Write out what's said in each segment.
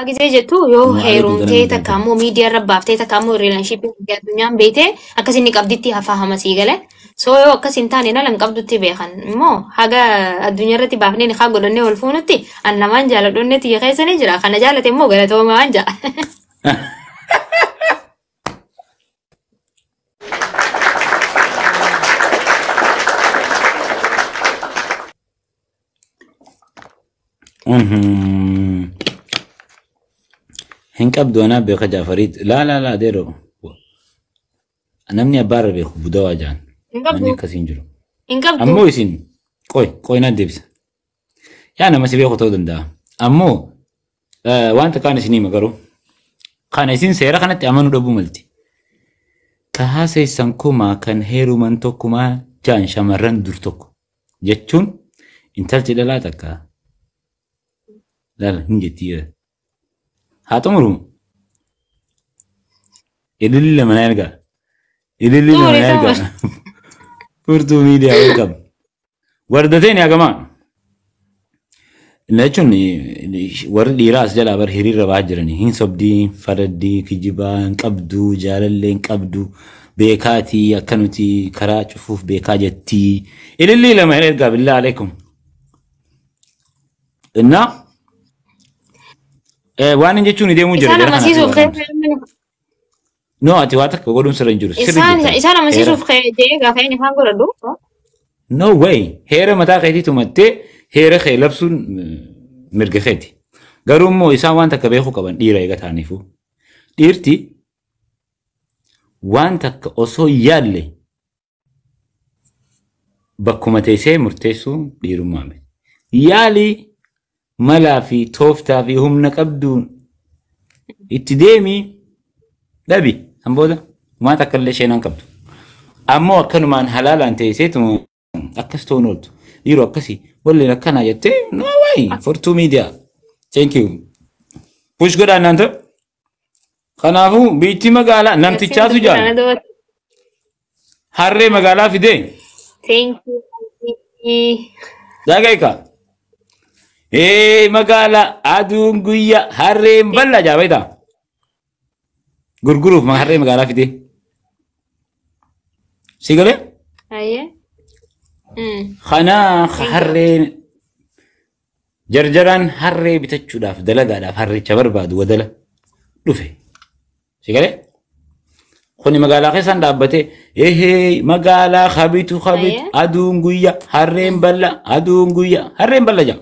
Gisee jettu yoo Nama heerumtee alaikum takka ammoo miidiyaa irra baaftee takka ammoo rileeshinshippii addunyaan beetee akkas inni qabditti hafaa hamasii gale. So yoo akkas hin taane nala hin qabdutti beekan immoo haga addunyaa irratti baafnee ni haa godhannee ol fuunutti an namaan jaaladhonne tiyya keessa ni jira. Kana jaalate immoo galatooma waan ja'a. Hin qabdu anaa beeka Jaafariit. Laa laa laa deeroo. Namni abbaa irra beeku budawaa jaan. Hin Namni qabdu. akkasii hin jiru. Hin qabdu. Ammoo isin qoy qoy naan deebisa. Yaa nama si beeku ta'uu danda'a. Ammoo wanta kaan isin hima garuu. Kana isin seera kanatti amanuu dhabuu malti. Ka haaseessan kumaa kan heeruman tokkumaa jaan shamarran dur tokko jechuun intalti dhalaa takka laala hin jetti haa xumuru. Ililli lama na ergaa. Ililli lama Xumuri na ergaa. xumuri. Furtuu miidiyaa welcome. Wardateen yaagamaa. Jechuun warri dhiiraa as jalaa bar hiriirra ba'aa jiranii hin sobdii, faraddii, kijibaa hin qabdu, jaalallee hin qabdu, beekaatii akka nuti karaa cufuuf beekaa jettii. Ilillii lama hin ergaa billaa aleekum. Innaa waan hin jechuun deemuu jira Isaan jara kanaaf amansiisuuf waan. kee No ati waa takka godhuun sirra hin jiru sirri isaan jettan. isaan Heera. amansiisuuf kee jee gaafa inni afaan godhadhu. No way. Heera mataa keetii tumattee heera kee labsuun mirga keeti. Garuu immoo isaan waan takka beekuu qaban dhiira eega ta'aniifu. Dhiirti waan takka osoo hin yaalle bakkuma teessee murteessuu dhiirummaa miti. Yaalii malaa fi tooftaa fi humna qabduun itti deemii dhabi. San booda waan takka illee isheen hin qabdu. Ammoo akkanumaan halaalaan teesseetu akkas ta'uun ooltu. Dhiiroo akkasii walleen akkanaa jettee no way furtuu miidiyaa. Thank you. Push godhaan naan ta'u. Kanaafuu biitti magaalaa Garsiin namtichaatu dubbii jaala. kana dubbatti. Harree magaalaa fidee. Thank you. Dhagaika. Ee magaalaa aduun guyyaa harreen bal'aa jaabeeta. Gurguruuf harree magaalaa fidee. Si galee? Ayyee. Kanaa Thank you. harreen jarjaraan harree bitachuudhaaf dalagaadhaaf harricha barbaadu wadala dhufe. Si galee? Kuni magaalaa keessaan dhaabbatee ehee magaalaa habitu habitu Ayyee. aduun guyyaa harreen bal'aa aduun guyyaa harreen bal'aa jaa.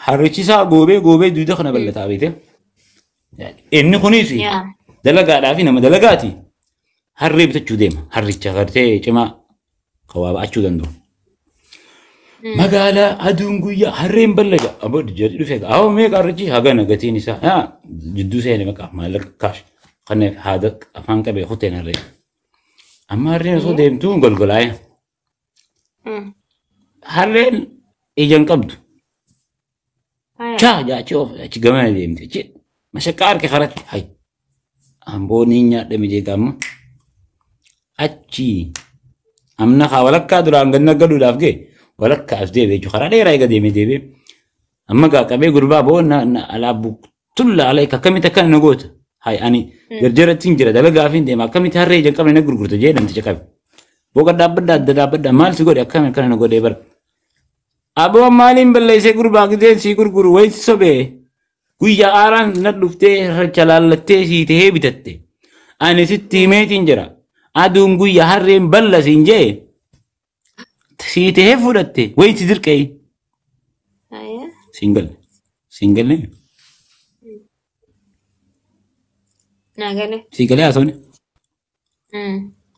Harrichi isaa goobee goobee duuda kana bal'ataa beekte. Inni kunis Yaa. dalagaadhaa fi nama dalagaati. Harree bitachuu deema. Harricha gartee cimaa kan waa ba'achuu danda'u. Magaalaa aduun guyyaa harreen bal'aa jaa. Aboo jarri dhufe awoo meeqa harrichi hagana gatiin isaa. Haa jidduu seene maqaa maallaqa kaash. Kana haada afaan qabee kuteen harree. Amma harreen osoo Ayyee. deemtuu golgolaa'e. Harreen ija hin qabdu. Ayyee. Chaa jaachi oof achi gamana deemte. Achi mashaqqaa harka karatti. Hay amboo ni nyaadhe mijee gaamma. Achi amna kaa walakkaa duraan ganna galuudhaaf ga'e walakkaa as deebi'e jechuudha. Karaa dheeraa eega deemee deebi'e. Amma gaa qabee gurbaa boo na na alaa buktulla alayka akkamitti akkana na goota. Hay ani jarjaratti hin jira dalagaa fi hin deema akkamitti harree ija hin qabne na gurgurta jee namticha qabe. Booqa dhaabbadha adda dhaabbadha maal si godhe akkami akkana na godhee bara. Aboo maaliin balleessee gurbaa gideen sii gurguru wayi si sobee guyyaa aaraan na dhuftee harricha laallattee sii tahee bitatte. Ani sitti himeetiin jira. Aduun guyyaa harreen balla siin jee sii tahee fudhatte wayi si dirqee. Ayyee. Siin galle. Siin galle. Naa galee. Sii galee haasofne.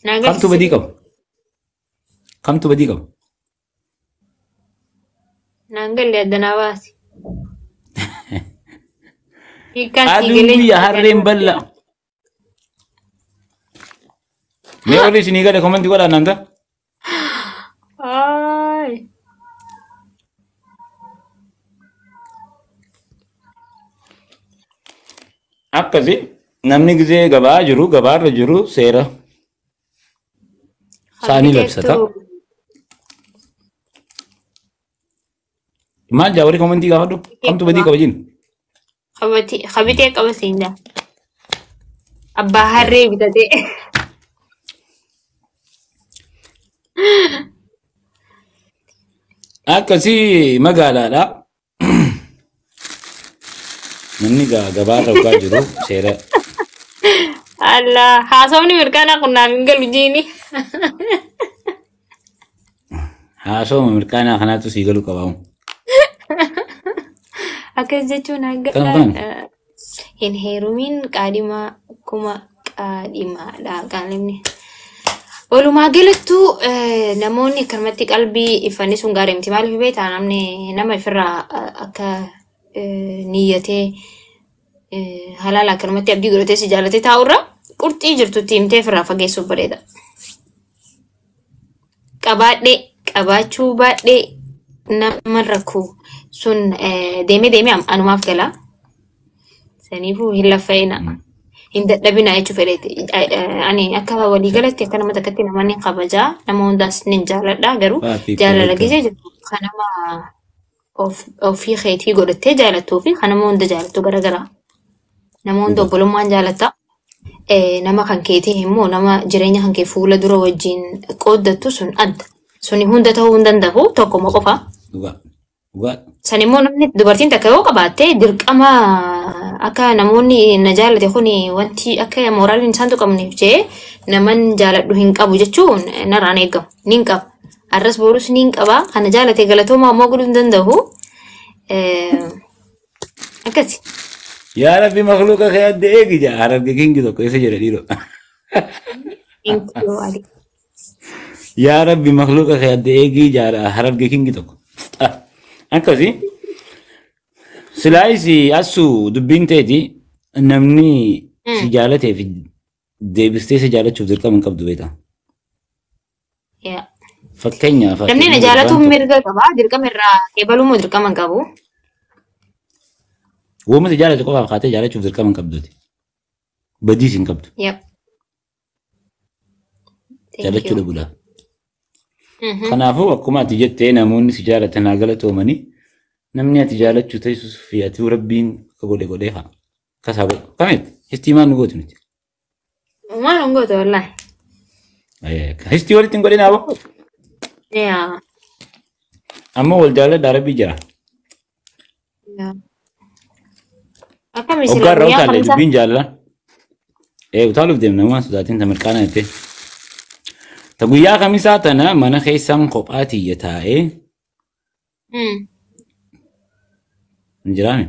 Naa galee. Kamtu badii qaba? Kamtu badii qaba? Naan galle adda naa baasi. Hiikkaan sii Aduun galee. guyyaa harreen balla. Mee warri isinii gale komantii godhaa naan ta'a. Ay. Akkasi namni gizee gabaa jiru gabaarra jiru seera isaanii labsata. Habiteettu. Maal jaa warri komentii gaafadhu? Kamtu badii qaba jin? Qabitee qaba siin jaa. Abbaa harree bitatee. Akkasii magaalaadha. Namni gabaarra dhugaa jiru seera. Allah haasofni mirqaanaa kun naaf hin galu jiini. Haasoma mirqaanaa kanaatu sii galu qabaamu. Akkas jechuun hanga Kanuma kanuma. hin heerumiin qaadhimaa kuma qaadhimaadha qaalimni. Walumaa galattuu namoonni akkanumatti qalbii ifanii sun gaarii miti. Maaliif beektaa namni nama ifirraa akka niyyatee halaala akkanumatti abdii godhatee si jaalatee taa'urra qurxii jirtutti himtee ifirraa fageessuuf bareeda. Qabaadhee qabaachuu baadhee nama rakkoo sun deemee deemee anumaaf gala. Saniifuu hin laffa'ina. Hin dadhabina jechuu fedheeti. Ani akka waliigalatti akka nama takkatti nama ni kabajaa nama hundaas ni jaaladha garuu Faafi jaalala korrekta. gisee jirtu kan nama ofii keetii godhattee jaalattuu fi kan nama hunda jaalattu garagara. Nama hunda Dhugaa. obbolummaan jaalatta. Nama kan keetii immoo nama jireenya kan kee fuula dura wajjin qooddattu sun adda. Suni hunda ta'uu hin danda'u tokkoma qofa. Dhugaa. Dhugaa. San immoo namni dubartiin takka yoo qabaatte dirqama akka namoonni na jaalate kun wanti akka mooraaliin isaan tuqamneef jee naman jaaladhu hin qabu jechuun narraan eegamu. Ni hin qaba. Arras borus ni hin qaba. Kana jaalate galatoomaa ammoo godhuu hin danda'u. Akkasi. Yaa Rabbi makluuqa kee adda eegi jaa Hararge kingi tokko isa jedha dhiiroo. Thank you, Ali. Yaa Rabbi makluuqa kee adda eegi jaa Hararge kingi tokko. Akkasi. Silaayis asu dubbiin teeti namni si jaalatee fi deebistee si jaalachuuf dirqama hin qabdu beektaa. Yeah. Fakkeenyaaf Namni na ati jaalatuuf gurbaan tokko mirga qaba. Dirqama irraa eebaluu moo dirqama hin qabu? Wooma si jaalate qofaaf kaatee jaalachuuf dirqama hin qabduuti. Badiis hin qabdu. Yep. Thank Jaalachuu you. dhabuudhaaf. Kanaafuu akkuma ati jettee namoonni si jaalatan haa galatoomanii namni ati jaalachuu teessus fi ati rabbiin akka godhe godhee haa akkas haa godhu. Kamitti? Histii maal nu gootu nuti? Maal hin gootu wallaahi. Histii walitti hin godhin aboo. Yaa. Amma wal jaaladhaa rabbii jira. Yaa. Akkami sila Hoggaa irraa guyyaa utaalle kamisaa? dubbiin jaalala. Utaaluuf deemna waan sodaatiin ta mirqaana jettee. Ta guyyaa kamisaa tana mana keessaan kophaa tiyya taa'ee hin jiraame.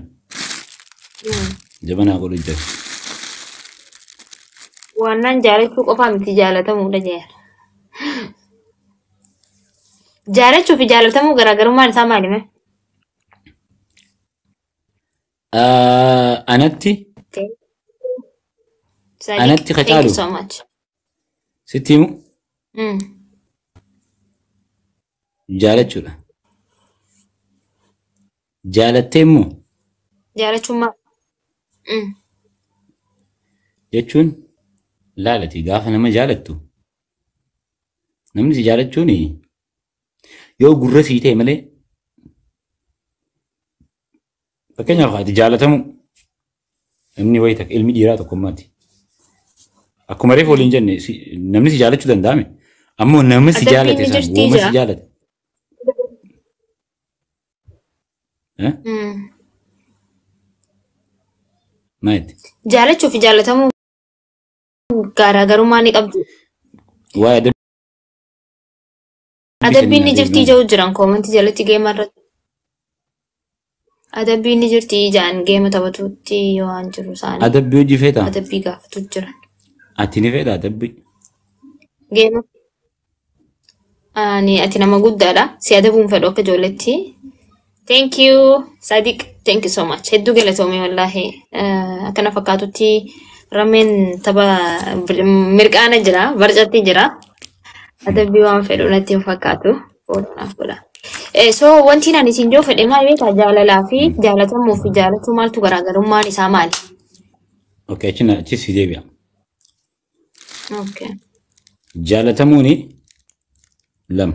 Jabanaa godhu jira. Waannaan jaalachuu qofaa miti jaalatamuudha jeera. Jaalachuu fi jaalatamuu garaagarummaan isaa maali mee? Anatti Sadiq, anatti thank you kacaalu so much. sitti himu jaalachuudha. Jaalattee immoo Jaalachuun maal? Jechuun laalati gaafa nama jaalattu namni si jaalachuun yoo gurra sii ta'e malee fakkeenyaaf ati jaalatamu namni wayii takka ilmi dhiiraa tokkummaati. Akkuma reefu waliin jenne namni si jaalachuu danda'ame ammoo nama si Adabbiin jaalate ni san jirtii wooma si jira. jaalate. Eh? Maali? Jaalachuu fi jaalatamuu garaagarummaa ni qabdu. Waa'ee adabbii sanii Adabbiin ni naa jirtii deebi'an. jedhu jiran koomantii jalatti geema irratti. Adabbiin ni jirtii ja'an geema taphatutti yoo waan jiru isaanii Adabbii hojii feetaa? adabbii gaafatu jiran. Ati ni feetaa adabbii? Geema ani ati nama guddaadha. Si adabuun fedhu akka ijoolletti. Thank you Sadiq. Thank you so much. Hedduu galatoomii wallaahi. Akkana fakkaatutti rameen tapha mirqaana jira, barcatti jira. Adabbii waan fedhu natti hin fakkaatu. Fuudhuudhaaf godha. So wanti ani isin joo fedhe maal beektaa jaalalaa fi jaalatamuu fi jaalachuu maaltu garaagarummaan isaa maali? Okay, achi achi si deebi'a. Okay. Jaalatamuuni lama.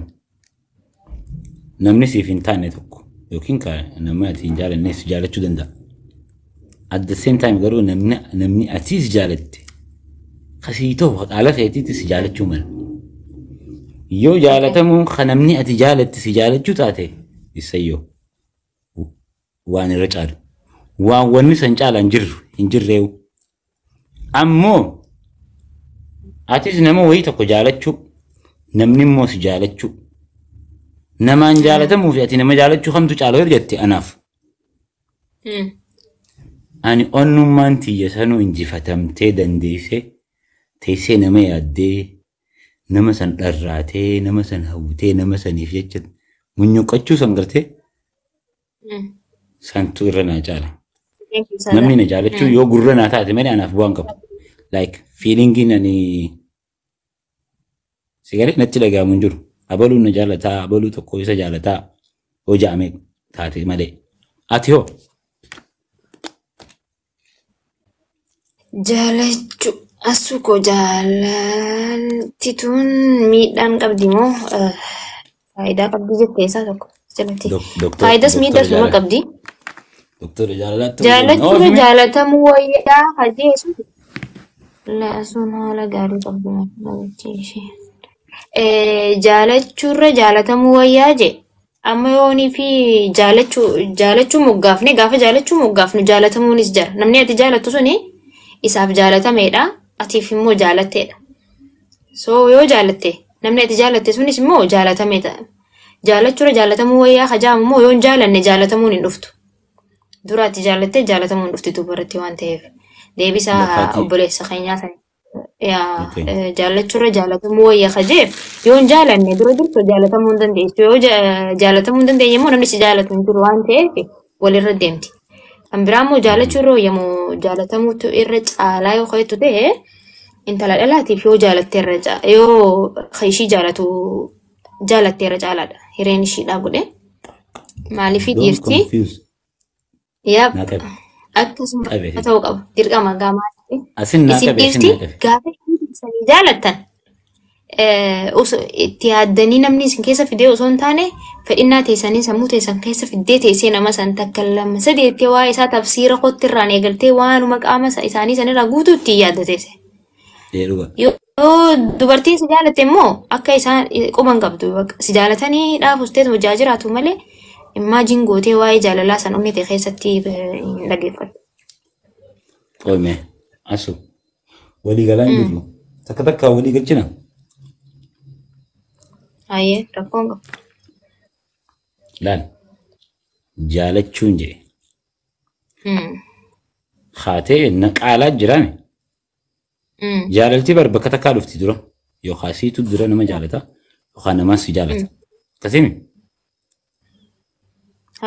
Namni siif hin taane tokko. Yookiin ka nama ati hin jaalannes jaalachuu danda'a. At the same time garuu namni atiis jaalatte kasii ta'u haala keetiitti si jaalachuu mala. Yoo jaalatamuun kan namni ati jaalatte si jaalachuu taate, isayyoo waan irra caalu. Waan wanni san caalaan hin jirru hin jirreewu. Ammoo atis nama wayii tokko jaalachuu, namni immoo si jaalachuu. Namaan jaalatamuu fi ati nama jaalachuu kamtu caala yoo jette anaaf. Ani onnummaan tiyya sanuu injifatamtee dandeessee teessee nama yaaddee, nama san dharraatee, nama san hawwitee, nama saniif jecha munyuqqachuu san gartee santu irra naa caala. Thank you, Sada. Namni na jaalachuu yoo gurra naa taate malee anaaf bu'aan qabu. Like feelingiin ani si galee natti dhaga'amu hin jiru. Abaluun na jaalataa, abaluu tokko isa jaalataa yoo ja'ame taate malee. Ati hoo? Jaalachuu asuu koo jaalaltituun miidhaan qabdi moo faayidaa qabdi jettee isaa tokko jalatti. Faayidaas Doktora miidhaas numa jaalala. qabdi. Doktora jaalalaatti Jaalachuun jaalatamuu wayyaa hajeesu. Asuun haala gaarii qabdi namichi ishee. Jaalachuurra jaalatamuu wayyaa je. Amma yoonii fi jaalachuu moggaafne, gaafa jaalachuu moggaafnu jaalatamuunis jira. Namni ati jaalattu suni isaaf jaalatameedha. Atiif immoo jaalatteedha. So yoo jaalatte, namni ati jaalatte sunis immoo jaalatamee ta'a. Jaalachuurra jaalatamuu wayyaa hajaamu immoo yoo hin jaalanne jaalatamuun hin dhuftu. Dura ati jaalattee jaalatamuu hin dhufti dubarratti waan ta'eef. Deebisaa Lafaatii. obboleessa keenyaa sana. Yaa Okay. Jaalachuurra jaalatamuu wayyaa kajeef yoo hin jaalanne dura dursa jaalatamuu hin dandeessu. Yoo jaalatamuu hin dandeenye immoo namni si jaalatu hin jiru waan ta'eef walirra deemti. Kan biraa immoo jaalachuurra wayyamoo jaalatamuutu irra caalaa yoo ka'etu ta'e, intala dhalaatiif yoo jaalatte irra yoo ishii jaalatu jaalatte irra caalaadha. Hireen ishiidhaa godhe. Maaliif Don't dhiirti? confuse. Yaa Naa qabe. akkasuma Qabe. ta'uu qaba. Dirqama gaamaatti. Asin naa Isin qabe, asin dhiirti naa qabe. gaafa isanii jaalattan osoo itti yaaddanii namni isin keessa fidee osoo hin taane, fedhinnaa teessanii sammuu teessan keessa fiddee teessee nama san takka lama sadii jettee waa'ee isaa tafsiira kootti irraan eegaltee waanuma qaama isaanii sanirraa guutuu ittiin yaadda teesse. Ee, dhuga. Yoo dubartiin si jaalatte immoo akka isaan quban qabdu si jaalatanii dhaafusteet hojjaa jiraatu malee imagine gootee waa'ee jaalalaa san onnee ta'e keessatti hin dhaggeeffattu. Qoome asu walii galaan jirru takka takka walii galchina. Ayyee, rakkoon qabu. Laal, jaalachuun jedhe haatee na qaalaa jiraame. Jaalalti bar bakka takkaa dhufti dura, yookaan siitu dura nama jaalata yookaan namas si jaalata. Akkasimi.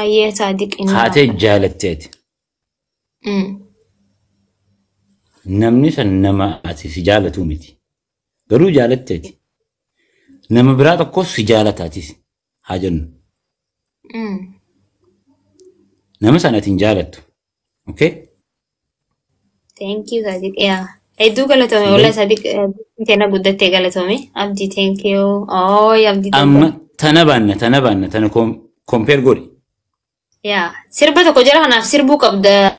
Ayyee, saadiq inni Haatee jaalatteeti. Namni san nama ati si jaalatu miti. Garuu jaalatteeti. Nama biraa tokkos si jaalataatis haa jennu. Nama sana ati hin jaalattu. Okay? Thank you, Sadiq. Yeah. Hedduu galatome. Wallahi Sadiq keenya guddattee galatome. Abdi, thank you. Oh, Abdi, thank you. Amma tana baanna, tana baanna, tana compare godhi. Yeah. Sirba tokko jira, kanaaf sirbuu qabda.